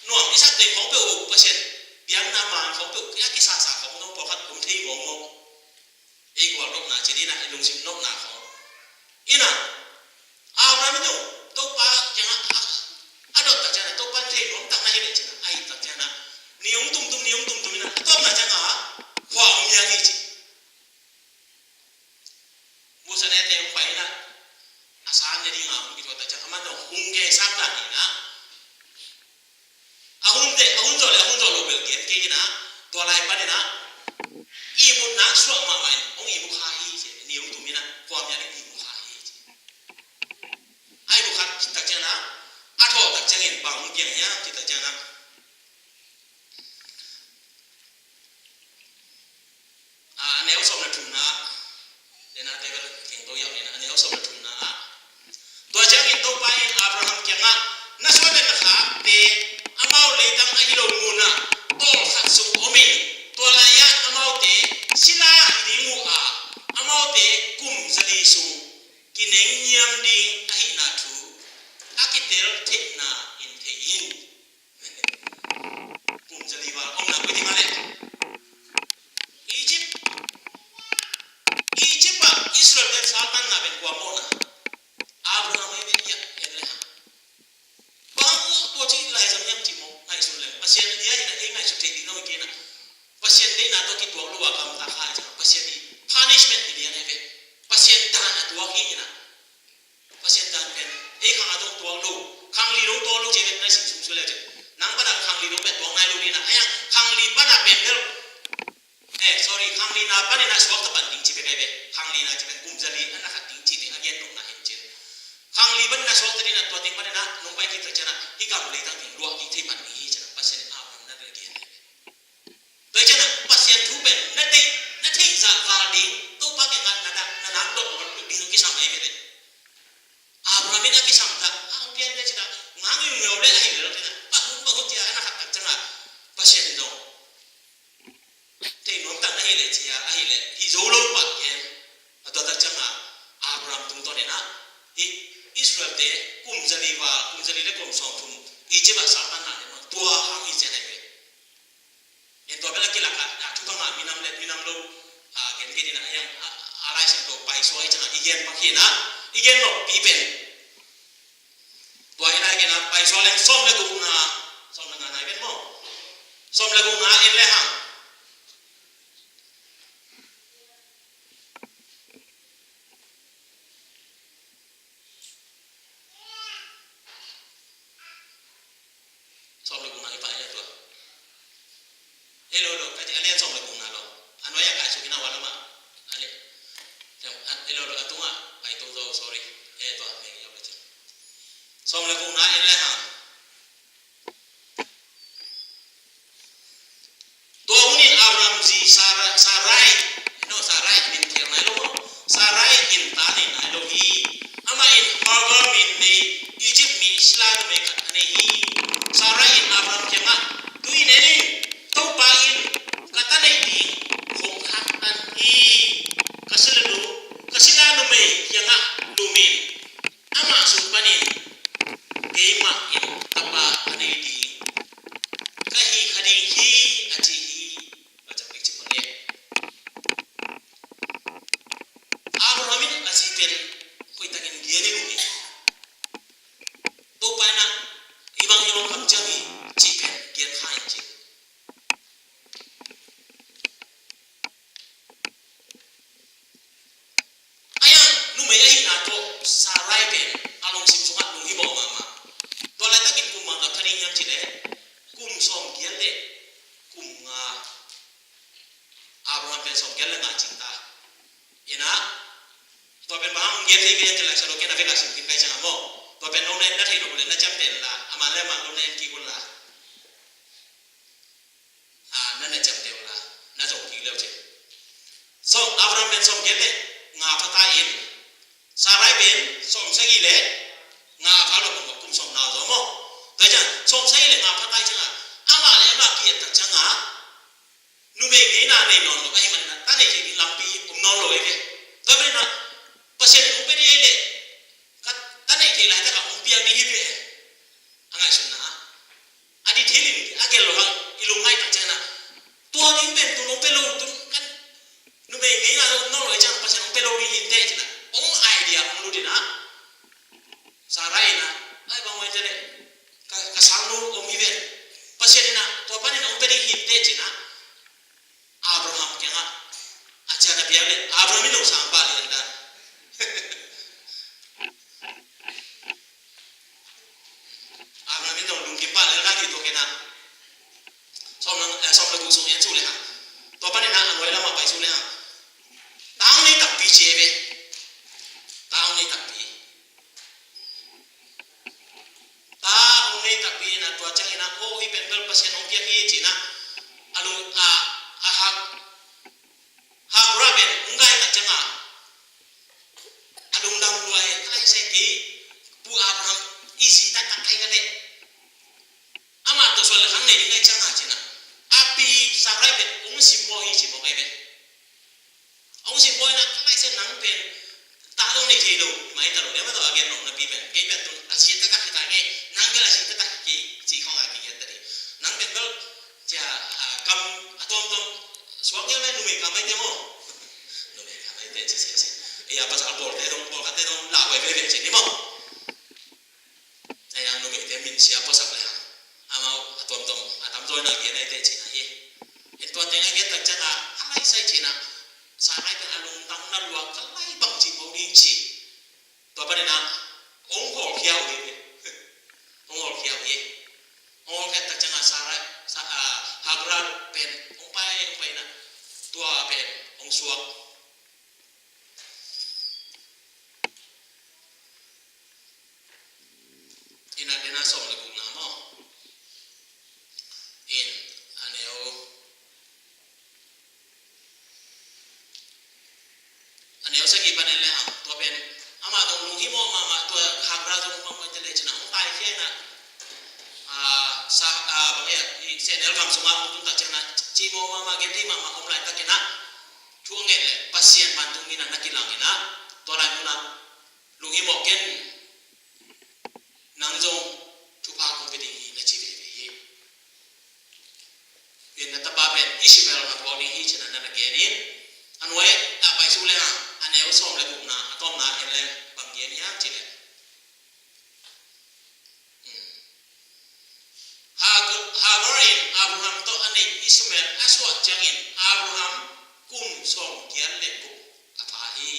nuam i sak teng khawng peuh uh Pasian biakna man khawng peuh a kisasa khawng zong pawlkhat om thei mawkmawk. Ei gual nopna ci ding a, ei lungsim nopna khawng. Ina, Abraham in zong Topa kiangah a, a dot tak ciangin a, Topa in thei nuam tak na hi leh ci-in a, a it tak ciangin a, ni hong tumtum, ni hong tumtum in a, a tawpna ciangah khua hong hiang hi ci. Musa nete hong pai in a, a san ne ding a hong kithuah tak ciang, aman zong hong gen sam dan in a, a hunte, a hun zawh le a hun zawh loh bel gen kei in a, tua lai pan in a ihmutna suak mahmah in hong ihmu kha hi ci, ni hong tum in a, kua mah in ihmu kha hi ci. A ihmu kha tak ciangin a, a thawh tak ciangin bang hong piang hiam cih tak ciangin a, a, a neu sawm le thumna, den a te bel keng to yau ni na, a neu sawm le thumna ah, tua ciangin Topa in Abraham kiangah, na suan le na khakte amau leitang ahi lo munah tawlkhat sung om in, tua lai-ah amaute sila hi ding uh a, amaute kum zali sung kinengniam ding ahihna thu a kitel theihna in thei in. Kum zali val omna koi ding a leh, Egypt, Egypt ah Israel te saltanna pen kua mawhna? Abraham ahi ve. Hiah en le hang. Bang tua ci laizang hiam cih maw? Ngaihsun leng, Pasian deih ahihna ei ngaihsut theih ding lo hi kei na. Pasian deihna tawh kituak lo a gamta kha hi ciang Pasian i punishment hi lian ahi ve. Pasian dan a tuak hi in a. Pasian dan pen ei khang a dong tuak lo, khangli dong tuak lo ci pen nai sim sung suai le ci. Nang pana khangli dong pen tuak nai lo ding na. Ahi hang khangli pana pen bel, eh, sorry, khangli na panin a suakta pan ding ci bek ahi ve. Khangli na ci pen kum zali a na khat ding ci teng a gen nopna hi in ci. Khangli panin a suakta ding na, tua teng panin a nong pai kik tak ciang a hih gam leitang teng luah kik thei pan ding hi ci. suak i ciangah i gen pak hi na, i gen noppi pen. Tua hi na i gen a pai suak leng sawm le gukna, sawm le nga nai pen maw? Sawm le gukna en le hang. Sawm le gukna i pai a tua. Hello, hello, ka ci a lian sawm le gukna lo. A nuai a kai suk in a wan lo mah. A lian. Hello, hello, a tungah pai to zo, sorry. Eh, tua, meng yau le ci. Sawm le gukna en le hang. Tua hun in Abraham zi Sara-, Sarai, no, Sarai min thiang nai lo maw? Sarai in ta nei nai lo hi. Amah in Hagar min nei Egypt mi sila numei khat a nei hi. Sarai in Abraham kiangah, "Tui nen in, Topa in ka ta neih ding hong khaktan hi. Ka sila nu, ka sila numei kiangah lum in. Amah sung panin keimah in tapa a nei ding ka hi kha ding hi," a ci hi. Abraham in a zi pen hoih takin gen in uh hi. Topa in ah, "Hih bang hi bang kam ciang hi," cih pen gen kha in ci. Ahi hang numei ahihna tawh Sarai pen a lungsim sungah lunghimawh mahmah. Tua laitakin kum bang gam kha ding hiam cih leh kum sawmgiat le kum nga. Abraham pen sawmgiat le nga cing ta. Ina, tua pen bang hong gen thei kei hiam cih leh, Saloke na vek a sim khin kai ciang a maw. Tua pen nong na thei nop leh na ciamteh la, a man le a man nong na en kik un la. A, na na ciamteh un la, na zong kik leu cin. So Abraham pen sawmgiat le nga pha ta in, Sarai pen sawmsagih le nga pha lo, kum sawm na zaw maw. Tua ciang sawmsagih le nga pha ta in ciang a, amah le amah ki-et tak ciang a, numei ngeina nei nawn lo ahih manin ah, ta neih theih ding lampi om nawn lo ei ve. Tua manin ah, Pasian in hong pia ding ei leh, ka ta neih theih laitak ah hong piak ding hi ve. A ngaihsutna ah, a detail in a gelh lo hang i lungngaih tak ciangin ah, tua ding pen tun hong pia lo, tun kan numei ngeina lo om nawn lo ei ciang Pasian hong pia lo ding hi inteh ci-in ah, hong idea hong lut in ah, Sarai in ah, "Ai, bang mah hi ta leh, ka, ka sangnu om hi ven. Pasian in ah tua panin hong pia ding hi inteh," ci-in ah Abraham kiangah a cian a piak leh Abraham in hong sang pah lian dan. Abraham in hong lungkim pah lian dan hi tua ken ah. Sawm le, eh, sawm le guk sung en suk le hang. Tua panin ah a nuai lamah pai suk le hang. Ta hong nei takpi ci ei ve. Ta hong nei takpi. Ta hong nei takpi in ah, tua ciangin ah, "Oh, hih pen bel Pasian hong piak hi," ci-in ah, a lung, a, a hak, Hagar pen hong gai tak ciang a, a lungdam lua hi, "Ka lai sai kei, Pu Abraham i zi taktak ka hi ka leh, amah tawh suan le khang nei ding ka hih ciang a," ci-in ah, a pi Sarai pen hong simmawh hi, simmawh ka hi ve. Hong simmawh in ah, "Ka lai sai, nang pen ta dong nei thei lo, mai ta lo, ne ma ta a gen nong na pi pen, kei pen tun a zi taktak hi ta kei, nang bel a zi taktak hi kei," ci khong a kigen ta ding. Nang pen bel, cia, a, kam a tuamtuam suak ngial lai, numei kam maite maw. Numei kam maite ci sia sia. Ei a pasal bawlte dong, bawlkhatte dong la huai veve ci ni maw. Ahi hang numeite min sia puasak le hang, amau a tuamtuam a tamzaw in a gen ahi teh cihna hi. En tua teng a gen tak ciangin a lai sai cihna, Sarai pen a lungdamna lua ka lai bang ci mawk ding ci. Tua panin a hong hawlkhia uh hi. Hong hawlkhia uh hi. Hong hawlkhia tak ciangin Sarai, Sa-, a, Hagar pen hong pai, hong pai in a tua pen hong suak. Ina dena sawm le gukna maw? In, a neu, a neu sagih pan en le hang, tua pen amah dong lunghimawh mahmah, tua Hagar dong mahmah te le cihna hong taikhia in a, a, sa, a, bang e, i sehnel gam sungah hong tun tak ciangin a cihmawh mahmah, genthei mahmah om laitakin a, thu a nget le Pasian vantung in a na kilang in a, tua lai mun a lunghimawh ken, nang zong thupha kong pia ding hi, na ci veve hi. In, na tapa pen Ishmael na phuak ding hi cihna na na gen in, A nuai a pai suk le hang, a neu sawm le gukna, a tawpna en le bang gen hiam cih leh, Hagar, Hagar in Abraham tawh a neih Ishmael a suah ciangin Abraham kum sawmgiat le guk a pha hi.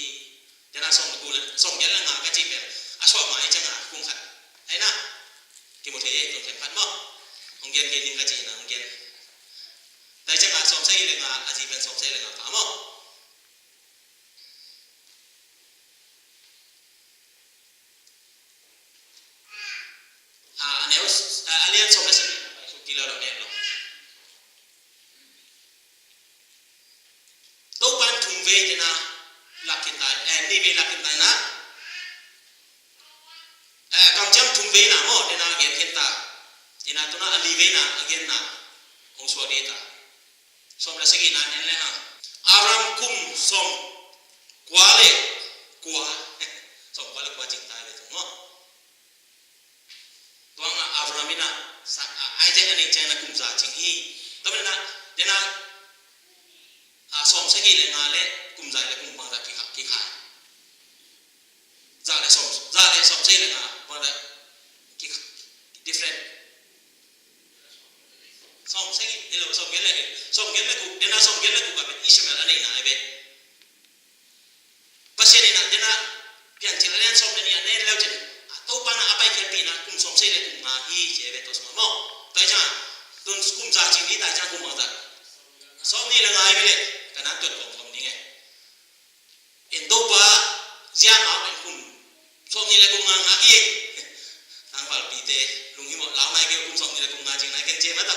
Dena sawm le guk le, sawmgiat le nga ka cih pen a suah mai cianga kum khat. Aina kimu thei ei, tun khen khat maw. Hong gen gen ning ka cih na hong gen. Tai cianga sawmsagih le nga a zi pen sawmsagih le nga pha maw. A, a neu, a, a lian sawm le sagih, suk ti lo lo ne lo. Topan thum vei dena lak khin tai, eh, nih vei lak khin tai na. Eh, kamciam thum vei na maw, dena gen khin ta. Ina tuna a li vei na, a gen na. Hong suak di ta. Sawm le sagihna en le hang. Abraham kum sawm kua le kua. Sawm kua le kua cing tai ve tung maw. Tuang a Abraham ina sa, a, Isaac a neih ciangin a kum za cing hi. Tua manin a, dena, a, sawm sagih le nga le kum za le kum bang za kikha, kikha. Za le sawm, za le sawm sagih le nga, bang le ki, different. Sawm sagih, hello, sawm giat le, sawm giat le guk, dena sawm giat le guk a pen Ishmael a neihna hi ve. Pasian in a dena Piancil a lian sawm le nih a na en leu cin, a Topa na a paikhiatpihna kum sawm sagih le kum nga hi ci hi ve tua sungah maw. Tua hi ciang, tun kum za cing hi ta ciang kum bang za. Sawm nih le nga hi ve le, ka na tuat kawmkawm ding e. In Topa ziang au in kum sawm nih le kum nga ngak hi. Tangvalpite lunghimawh lau nai kei kum sawm nih le kum nga cing nai ken ce mata.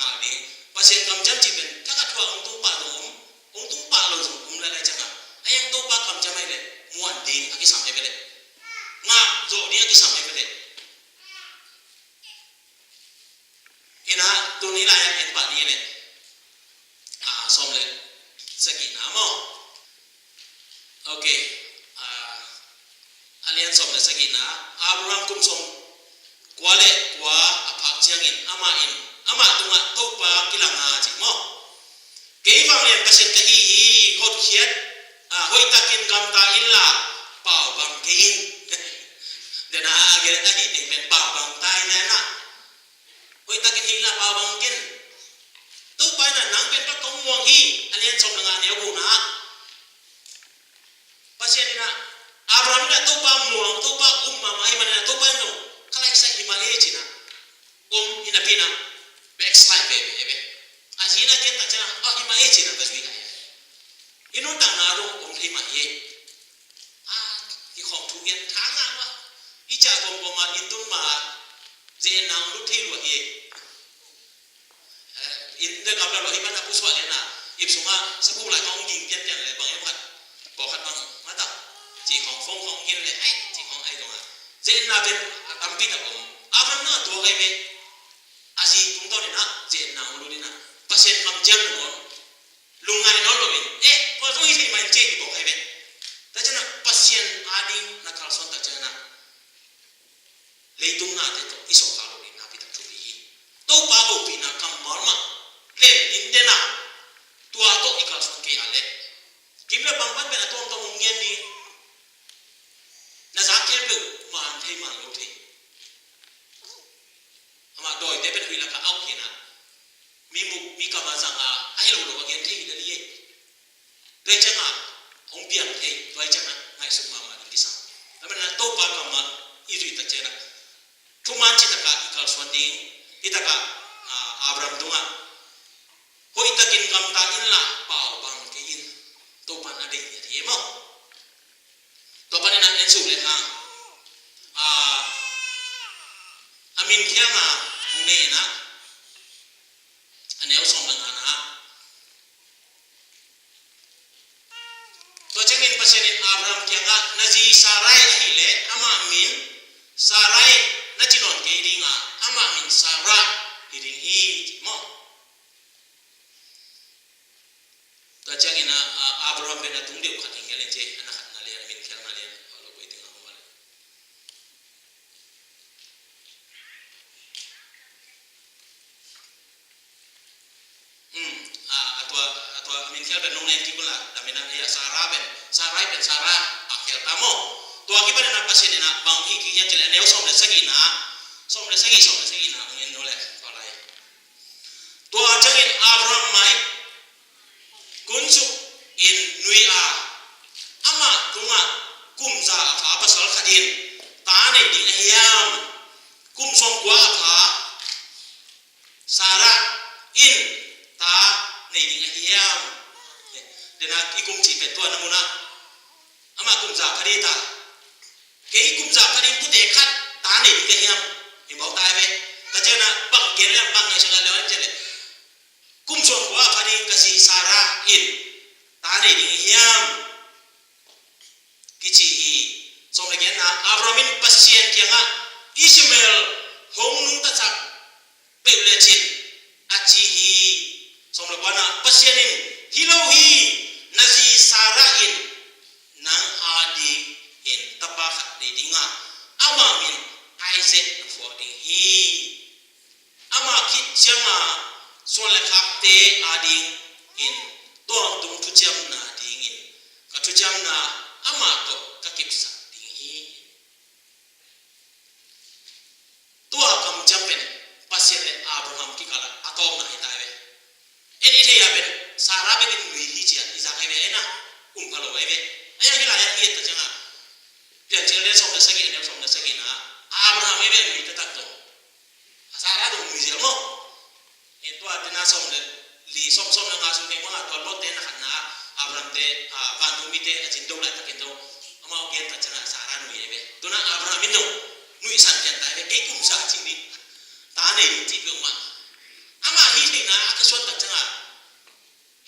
Ngak ding. Pasian kamciam cih pen thakhat hua hong tung pah zong om, hong tung pah lo zong om lailai ciangah. A yang Topa kamciam ahi leh muan ding a kisam ahi ve leh, ngak zawh ding a kisam ahi ve leh. Ina tuni lai-ah en pah ni leh, ah, sawm le sagihna maw? Ok. Ah, a lian sawm le sagihna. Abraham kum sawm kua le kua a phak ciangin amah in, amah tungah Topa kilang a ci maw? Kei vanglian Pasian ka hi hi, hotkhiat, ah, hoihtakin gamta inla, paubang kei in. Dena a gen a hih ding pen paubang ta in dena. Hoihtakin hih la paubang ken. Topa in a nang pen pa kong muang hi, a lian sawm le nga neu gukna. Pasian in a Abraham in a Topa muang, Topa um mahmah ahih manin a Topa in zong ka laisa hi mah e ci-in a om hi napi-in a backslide veve ve. A zi in a gen tak ciang a, oh, hi mah e ci-in a ka zui lai. I nuntakna zong om thei mah hi. A, i khawng thu gen tha ngah mah. I ciah gawmgawm a inn tun mah a, ze-etna hong lut thei lua hi. Eh, inn le gam la lua hi pan a pusuah lian a, ip sungah saphuk lai khawng ging pianpian le bang hiam khat, pawlkhat bang mata, ci khawng phone khawng gen le, ai, ci khawng ai dong a. Ze-etna pen a tampi tak om. Abraham na tuak ai ve. A zi tungtawn in a, ze-etna hong lut in a, Pasian kamciam na nawn. Lungngai nawn lo in, eh, kua zong hi thei mah in ci kibawk ai ve. Tua ciang a Pasian ading na kalsuan tak ciang a, leitung nate tawh i sawltak loh ding nakpi tak thupi hi. Topa hopihna kammal mah lel in den a, tua tawh i kalsuan kei a leh, kim le pang pan pen a tuamtuam hong ngen ding. Na zak khempeuh man thei man lo thei. Amah dawite pen huih lakah a uk hi-in a, mi muk mi kam a zang a, a hi lo lo a gen thei hi lel hi. Tua hi ciangin hong piang thei, tua hi ciangin ngaihsut mahmah ding kisam. Tua manin a Topa kammal i zuih tak ciangin a, thuman citak a i kalsuan ding, hi tak a, a, Abraham tungah, hoihtakin gamta inla, paubang kei in, Topa in a deih hi a ti e maw. Tua panin a en suk leh hang, a, a min khialhna hong nei in a, a neu sawm le ngana. Tua ciangin Pasian in Abraham kiangah, na zi Sarai ahih leh amah min Sarai na ci nawn kei ding a, amah min Sarah hi ding hi, ci maw. Tua ciangin a, a, Abraham pen a tung deuh khat hi ngial in ci, a na khatna lian, a min khialhna lian, a lo poi ding a om a leh. Hmm, a, a Tua, tua a min khial pen nong len kik un la, tua min a, eh, Sarah pen, Sarai pen Sarah a khial ta maw. Tua kipan in a Pasian in a bang hih kigen ci leh, a neu sawm le sagihna, sawm le sagih, sawm le sagihna hong en no leh, tua lai. Tua ciangin Abraham mai kunsuk in nui a, amah tungah kum za a pha pasal khat in ta nei ding a hiam? Kum sawmkua a pha Sarah in ta nei ding a hiam? Dena i kum cih pen tua na mun ah amah kum za khat hi ta. Kei kum za khat in pute khat ta nei ding ka hiam? Hi mawk ta hi ve. Ka ciang na bang gen leh bang ngaihsun a leh an ciang leh, kum sawmkua a pha ding ka zi Sarah in ta nei ding a hiam? Kici hi. Sawm le giatna, Abraham in Pasian kiangah Ishmael hong nungta sak peuh lecin a ci hi. Sawm le kuana, Pasian in, hi lo hi, na zi Sarah in nang adingin tapa khat nei ding a, ama min Isaac na phuak ding hi. Ama khit cianga suan le khakte adingin tawntung thuciamna dingin ka thuciamna amah tawh ka kipsak ding hi. Tua kamciam pen Pasian le Abraham kikal ah a tawpna hi ta hi ve. En i thei a pen Sarah pen in nui hi ci a i zak hi ve, en a, um pha lo hi ve. A yang hi lai a i et ta cianga Piancil le sawm le sagih, a neu sawm le sagihna, Abraham hi ve nui taktak tawh. A Sarah dong nui zel maw. Hi tua tena sawm le li, sawm, sawm le nga sung teng banga tua Lot te na khatna, Abraham te, a, vantung mite a zin do laitakin zong amau gen ta cianga Sarah nui hi ve. Tuna Abraham in zong nuihsan pian ta hi ve, kei kum za cih ni, ta nei ding cih peuhmah. Ama hih theihna a kisuan ta cianga,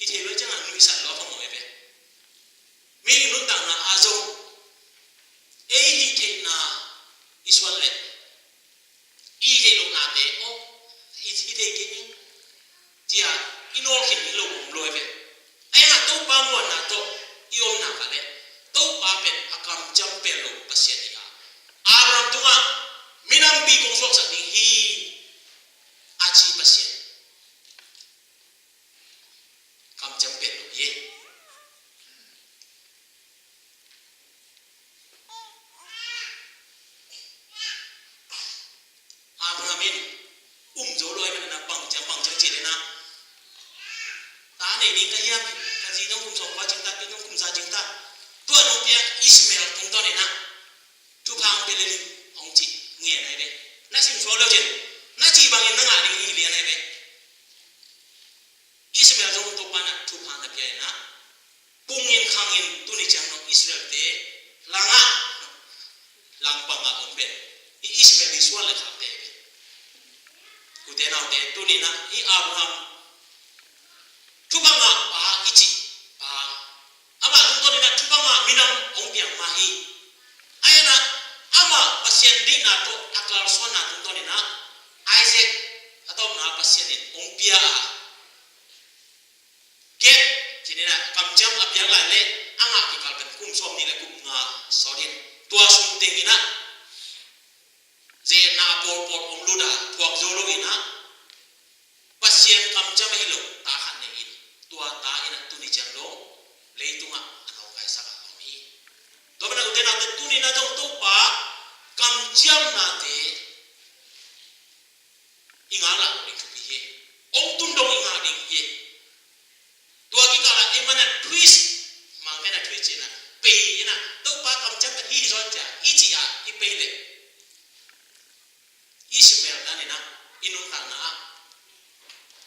hih thei lo cianga nuihsan lo a phamawh hi ve. Mi nuntakna ah zong ei hih theihna i suan leh i hih theih lohnate, aw, i hih thei kei ning, ci-a i nawl khin i lo om lo hi ve. Ahi hangah Topa muanna tawh i omna kha leh Topa pen a kamciam pen lo Pasian hi a, Abraham tungah minampi kong suaksak ding hi a ci Pasian kamciam pen lo hi. Abraham in um zo lo ahih manin a bangciang bangciang ci leh na, ta nei ding ka hiam, ka zi dong kum sawm kua cing ta, kei dong kum za cing ta. Tua nong piak Ishmael tungtawn in a thupha hong pia lel in hong ci ngen ahi ve. Na sim suak leu cin na cih bangin na ngah ding hi lian ahi ve. Ishmael zong Topa in a thupha na pia in a, pungin khangin tuni ciang nong Israel-te langah, langpangah om pen i Ishmael i suan le khakte hi pen. Ute naute, tuni in a i Abraham thupha ngah pa i cih pa, amah tungtawn in a thupha ngah minam hong piang mah hi. Ahi hangin a amah Pasian deihna tawh a kalsuanna tungtawn in a Isaac a tawpna Pasian in hong pia a, Gad, ci-in a kamciam a piak lai leh a ngah kikal pen kum sawmnih le kum nga sawt in, tua sung teng in a ze-etna pawlpawl hong lut a, thuak zo lo in a, Pasian kamciam ahi lo ta khat nei in, tua ta in a tuni ciang dong leitungah a nawngkaisak a om hi. Tua manin a ute naute, tuni in a zong Topa kamciamnate i ngak lah ding thupi hi. Hong tun dong i ngak ding hi. Tua kikal ah ei man a twist, Mangkam in a twist ci-in a, pei in a, Topa kamciam pen hih hi zaw in ci-a i cih a i pei leh, Ishmael dan in a i nuntakna ah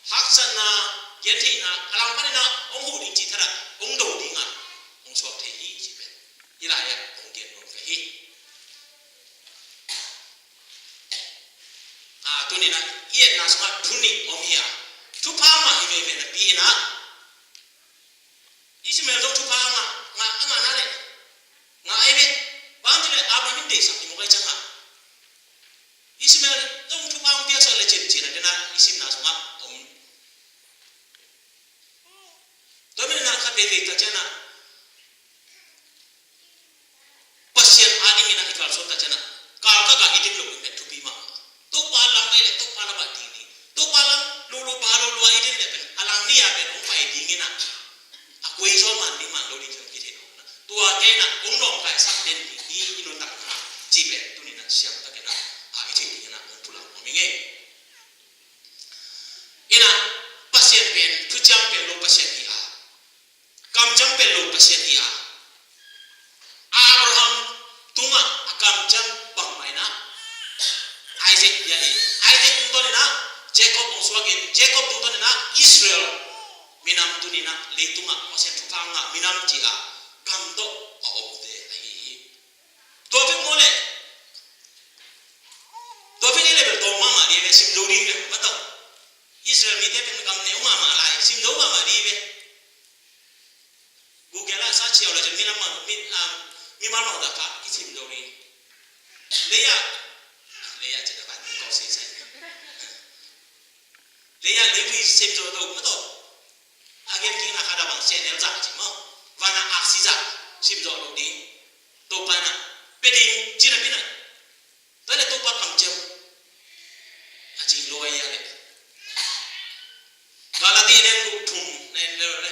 haksatna, gentheihna a langpan in a hong huh ding cih thadah hong do ding a hong suak thei hi cih pen i lai-ah hong gen nuam ka hi. A, tuni in a i etna sungah thu nih om hi a, thupha mah hi veve napi in a, Ishmael zong thupha a ngah, ngah, a ngahna leh ngah ahi ve. Bang ci leh Abraham in deihsak hi mawk ahi ciangin a, Ishmael zong thupha hong piaksak leh cin cin a, dena i simna sungah om. Tua manin a khat veivei tak ciangin a Pasian adingin a i kalsuan tak ciangin a, kal ka gah i din loh in pen thupi mah. Topa lam ei leh Topa lamah ding ding, Topa lam lulu pa lulu a i din leh pen a lang ni a pen hong pai ding Jacob tungtawn in ah Israel minam tuni in ah leitungah Pasian thupha ngah minam ci-a kam tawh a omte ahi hi. Tua bek maw leh, tua bek i level tawm mahmah ding ve, sim zo ding ve, mataw. Israel mite pen kam neu mahmah lai, sim zo mahmah ding ve. Google ah search ciau le cin mi lam mi, um, mi mal mang da ka kisim do ni. Leia, leia cin a ban ko si sai. Leia le wi sim do do ma to. Again king na ka da bang channel za ci mo. Wana aksi za sim do do ni. To pa na. Pe ding cin a pina. Tua le Topa kamciam a cing lo a ia le. Galati a lian guk thum na en le le.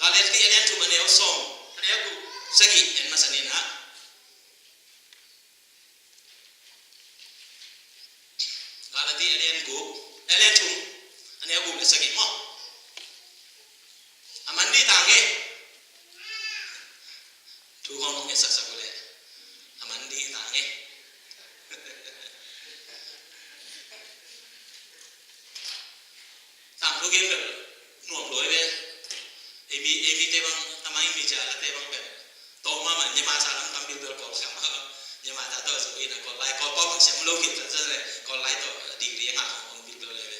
Galati a lian thum a neu sawm a neu guk sagih en masa ni na. Galati a lian guk a lian thum a neu guk le sagih maw. A man di tang e. Thu khawng nong ngetsak sak uh leh a man ding ta ngei. Tangthu gen bel nuam lua hi ve. Ei mi, ei mite bang, a mah i mi cia late bang bel tawh mahmah, nyama sa lam tam bilbel Kawl siam. Nyama ta tawh zu ina Kawl lai, Kawl pau bang siam lo khin ta, Kawl lai tawh degree a ngah khawng bilbel lai ve.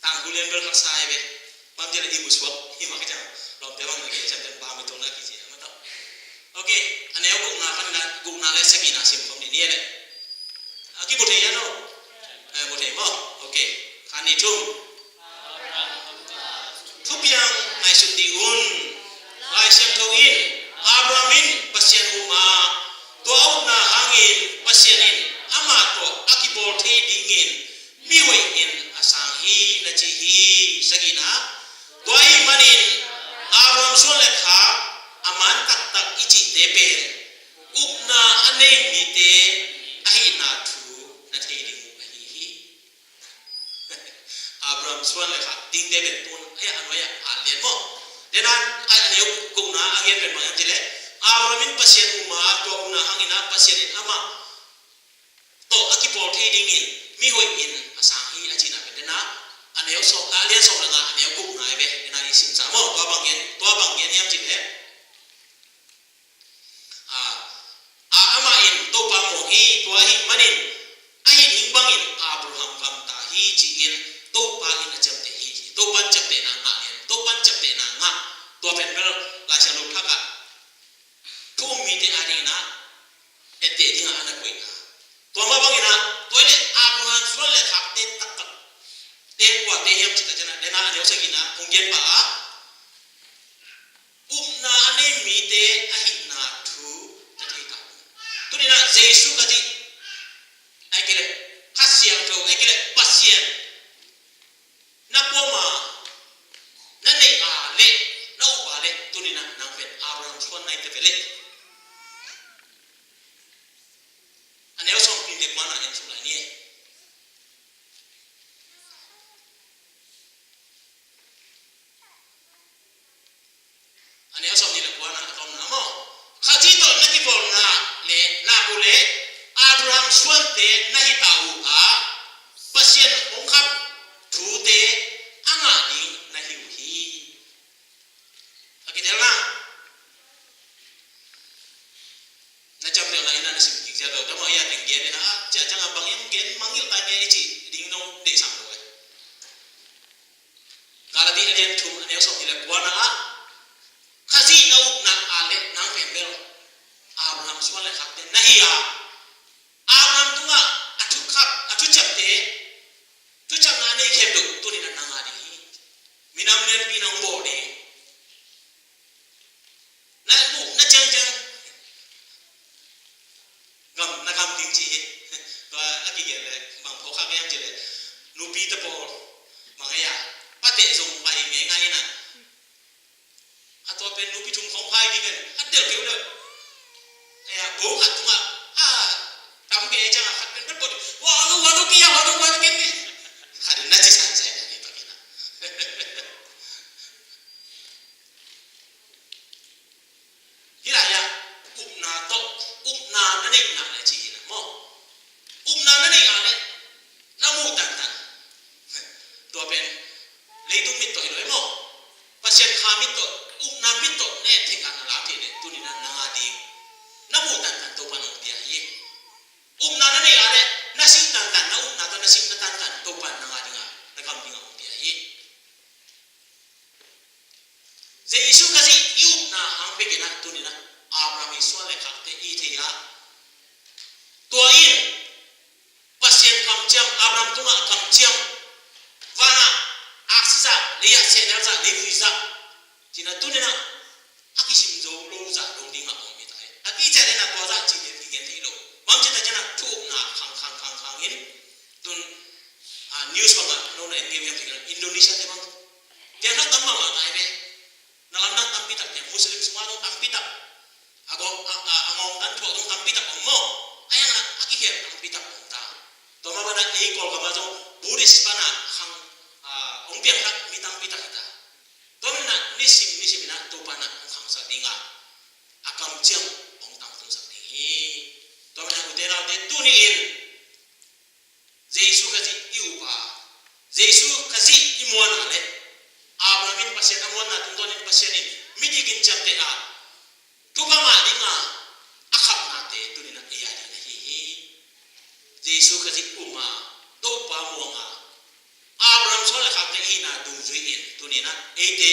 Tangthu lian bel haksa hi ve. Bang ci leh i mu suak hi mah ka ciang. Lawmte bang na ke ciang ciang bang mi tawh na kici a mah tawh. Ok, a neu gukna pan na, gukna le sagihna sim khawm ni ni leh. A kimu thei hiam lo? Eh, mu thei maw? Ok. Khan ni thum. Thupiang ngaihsut dih un. Lai Siangtho in Abraham in Pasian um a, tua a upna hangin Pasian in amah tawh a kipawl thei dingin mi hoih in a sang hi, na ci hi. Sagihna, tua ahih manin Abraham suan le khak a man taktak i cihte pen upna a nei mite ahihna thu na thei ding uh ahi hi. Abraham suan le khak dingte pen tun a ia a nuai a a lian maw. Dena a neu gukna a gen pen bang hiam ci leh, Abraham in Pasian um a, tua upna hangin a Pasian in amah tawh a kipawl thei dingin mi hoih in a sang hi a cihna pen dena a neu sawm, a lian sawm le nga a neu gukna hi ve. Dena i simsa maw, tua bang gen, tua bang gen hiam ci leh, a, a, amah in Topa muang hi, tua ahih manin a hih ding bangin Abraham gamta hi ci-in Topa in a ciamteh hi ci. Topa in ciamtehna ngah in, Topa in ciamtehna ngah. Tua pen bel Lai Siangtho thak ah thu um mite a dingin a etteh dingin a na koihna. Tua mah bangin a, tua hi leh Abraham suan le khakte taktak te kuate hiam ci ta ciang a, dena a neu sagihna kong gen pah a, upna a nei mite ahihna thu na thei ta. Tuni-in a Jesu ka cih, ahih kei leh Kha Siangtho, ahih kei leh Pasian na pom a, na neih a leh, na up a leh, tuni-in a nang pen Abraham suan na hi ta ve leh. A neu sawmnih le kuana en suk lai ni e. A neu sawmnih le kuana a tawpna maw. Khazih tawh na kipawlna le, na uh leh Abraham suante na hi ta uh a, Pasian hong khap thute a ngah ding na hi uh hi. A kitel na. Na ciamtehna in a na sim kik sia lo. Tama ia teng gen in a, cia ciang a bang in gen mangngilh ta nge i cih ding nong deihsak lo e. Galati a lian thum a neu sawmnih le kuana ah, Khazih na upna a leh nang pen bel Abraham suan le khakte na hi a, Abraham tungah a thukhap, a thuciamte, thuciamna a nei khempeuh tuni-in a nang a ding hi. Minam lianpi nang bawl ding. Na muh na ciangciang gam, na gam ding ci hi. Tua a kigen leh bang phawk kha hiam cih leh, nupi te pawl bang hia, pate zong pai ngeingai in a, a tua pen nupi thum khawng pai ding pen a delh keu leh, hia, bo khat tungah a Tua pen leitung mit tawh hi lo e maw. Pasian kha mit tawh, upna mit tawh na et thei kha na lau thei leh tuni-in ah nang a ding na muh tantan Topa in hong pia hi. Upna na neih a leh na sih tantan, na upna tawh na sih na tantan Topa in nang a ding a, na gam ding a hong pia hi. Jesu Khazih i upna hang bekin ah tuni-in ah Abraham i suan le khakte i thei a, tua in Pasian kamciam, Abraham tungah kamciam, vanah aksi zah, lei ah sehnel zah, leivui zah, ci-in ah tuni-in ah a kisim zo lo zah dong dingah om hi ta hi. A kician in ah tua zah ci-in kigen thei lo. Bang ci ta ciang ah thu upna khang khang khang khang in tun, ah, news bangah no na en ngei hiam ci-in ah Indonesia te bang piang na tam mahmah ngai ve. Na lamdang tampi tak, Muslim sungah zong tampi tak, a ngawng, a, a, a ngawng dan thuak zong tampi tak om maw. A yang a, a kikhel tampi tak om ta. Tua mah banah ei Kawlgam ah zong Buddhist pan a khang, a, hong piangthak mi tampi tak hi ta. Tua manin ah nisim nisim in ah Topa in ah hong khangsak ding a, a kamciam hong tangtungsak ding hi. Tua manin ah ute naute, tuni-in Jesu Khazih i up a, Jesu Khazih i muan a leh Abraham in Pasian a muanna tungtawnin Pasian in midik in ciamteh a, thupha ngah ding a, a khapnate tuni-in ah ei a ding ahi hi. Jesu Khazih um a, Topa muang a, Abraham suan le khakte i hihna dungzui in tuni-in ah eite